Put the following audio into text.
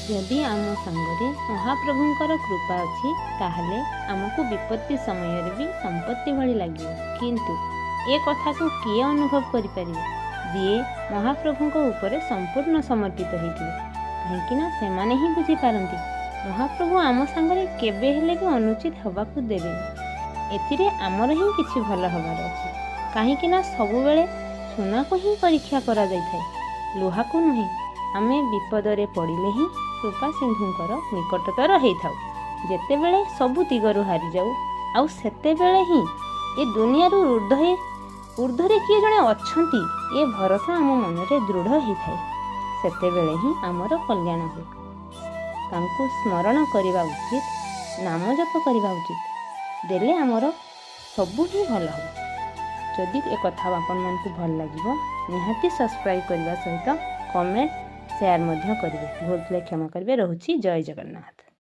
ଯଦି ଆମ ସାଙ୍ଗରେ ମହାପ୍ରଭୁଙ୍କର କୃପା ଅଛି, ତାହେଲେ ଆମକୁ ବିପତ୍ତି ସମୟରେ ବି ସମ୍ପତ୍ତି ଭଳି ଲାଗିବ। କିନ୍ତୁ ଏ କଥାକୁ କିଏ ଅନୁଭବ କରିପାରିବ? ଯିଏ ମହାପ୍ରଭୁଙ୍କ ଉପରେ ସମ୍ପୂର୍ଣ୍ଣ ସମର୍ପିତ ହେଇଥିବେ। କାହିଁକିନା ସେମାନେ ହିଁ ବୁଝିପାରନ୍ତି, ମହାପ୍ରଭୁ ଆମ ସାଙ୍ଗରେ କେବେ ହେଲେ ବି ଅନୁଚିତ ହେବାକୁ ଦେବେନି। ଏଥିରେ ଆମର ହିଁ କିଛି ଭଲ ହେବାର ଅଛି। କାହିଁକିନା ସବୁବେଳେ ସୁନାକୁ ହିଁ ପରୀକ୍ଷା କରାଯାଇଥାଏ, ଲୁହାକୁ ନୁହେଁ। ଆମେ ବିପଦରେ ପଡ଼ିଲେ ହିଁ କୃପା ସିନ୍ଧୁଙ୍କର ନିକଟତର ହେଇଥାଉ। ଯେତେବେଳେ ସବୁ ଦିଗରୁ ହାରିଯାଉ, ଆଉ ସେତେବେଳେ ହିଁ ଏ ଦୁନିଆରୁ ଉର୍ଦ୍ଧ୍ୱରେ କିଏ ଜଣେ ଅଛନ୍ତି, ଏ ଭରସା ଆମ ମନରେ ଦୃଢ଼ ହେଇଥାଏ। ସେତେବେଳେ ହିଁ ଆମର କଲ୍ୟାଣ ହୁଏ। ତାଙ୍କୁ ସ୍ମରଣ କରିବା ଉଚିତ, ନାମ ଜପ କରିବା ଉଚିତ, ଦେଲେ ଆମର ସବୁ ହିଁ ଭଲ ହେବ। ଯଦି ଏ କଥା ଆପଣମାନଙ୍କୁ ଭଲ ଲାଗିବ, ନିହାତି ସବସ୍କ୍ରାଇବ୍ କରିବା ସହିତ କମେଣ୍ଟ, ସେୟାର ମଧ୍ୟ କରିବେ। ଭୁଲ ଥିଲେ କ୍ଷମା କରିବେ। ରହୁଛି, ଜୟ ଜଗନ୍ନାଥ।